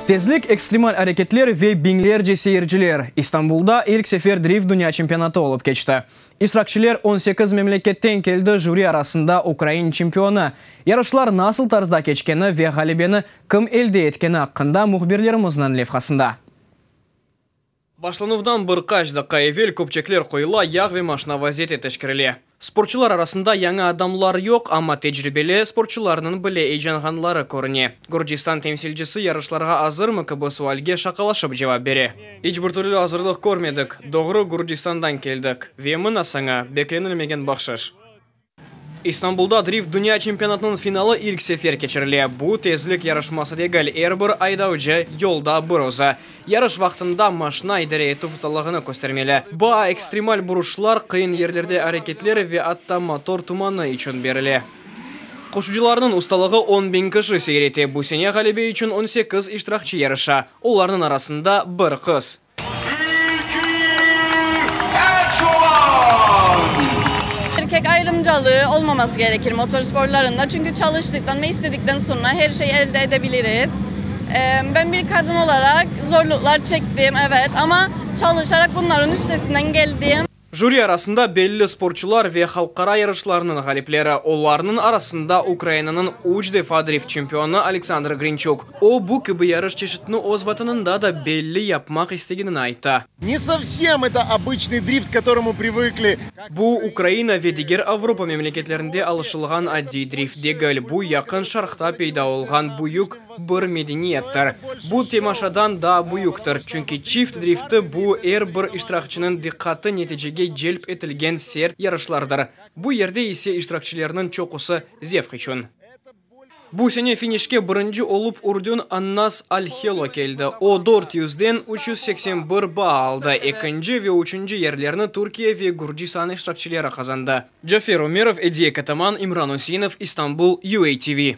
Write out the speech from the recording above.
Tezlik, ekstremal areketler ve biñlerce seyirciler. İstanbulda ilk sefer drift dünya çempionatı olıp keçti. İştirakçiler 18 memleketten keldi, jüri arasında ukrain çempionı. Yarışlar nasıl tarzda keçkeni ve ğalebeni kim elde etkeni aqqında mühbirlerimizniñ levhasında. Başlanuvdan bir qaç daqqa evel köpçekler qoyula, yağ ve maşina vaziyeti teşkerile. Sportçular arasında yañı adamlar yoq, amma tecribeli sportçularnıñ bile eyecanlanğanları körüne. Gürcistan temsilcisi yarışlarğa azırmı kibi sualge şaqalaşıp cevap bere. İç bir türlü azırlıq körmedik. Doğru Gürcistandan keldik. Ve mına saña beklenilmegen bahşış. İstanbulda drift dünya çempionatınıñ finalı ilk sefer keçirile. Bu tezlik yarışması degil, er bir aydavcı yolda bir özü. Yarış vaqtında maşina idare etüv ustalığını köstermeli. Baa ekstremal buruşlar, qıyın yerlerde areketler ve atta motor tumanı içün berile. Qoşucılarnıñ ustalığı 10 biñ kişi seyir ete. Bu sene ğalebe içün 18 iştirakçi yarışa. Olarnıñ arasında bir qız. Ülkü Erçoban. Erkek ayrımcılığı olmaması gerekir motor sporlarında. Çünkü çalıştıktan ve istedikten sonra her şeyi elde edebiliriz. Ben bir kadın olarak zorluklar çektim, evet, ama çalışarak bunların üstesinden geldim. Jüri arasında belli sportçular ve halqara yarışlarnıñ ğalipleri. Olarnıñ arasında Ukrainanıñ üç defa drift çempionı Aleksandr Grinçuk. O, bu kibi yarış çeşitini öz vatanında da belli yapmaq istegenini ayttı. Не совсем это обычный дрифт, к которому привыкли. Bu Ukraina ve diger Avropa memleketlerinde alışılğan adiy drift degil. Bu Yaqın Şarqta peyda olğan büyük bir medeniyettir. Bu temaşadan da büyüktir. Çünki çift drifti bu er bir iştirakçınıñ diqqatı neticege celp etilgen sert yarışlardır. Bu yerde ise iştirakçilerniñ çoqusı zevq içün. Bu sene finişke birinci olıp Ürdün Annas Alhelo keldi. O 400-den 381 baa aldı. Ekinci ve üçünci yerlerni Türkiye ve Gürcistan iştirakçileri qazandı. Cafer Ömerov, Ediye Kataman, İmran Üseinov, İstanbul, UATV.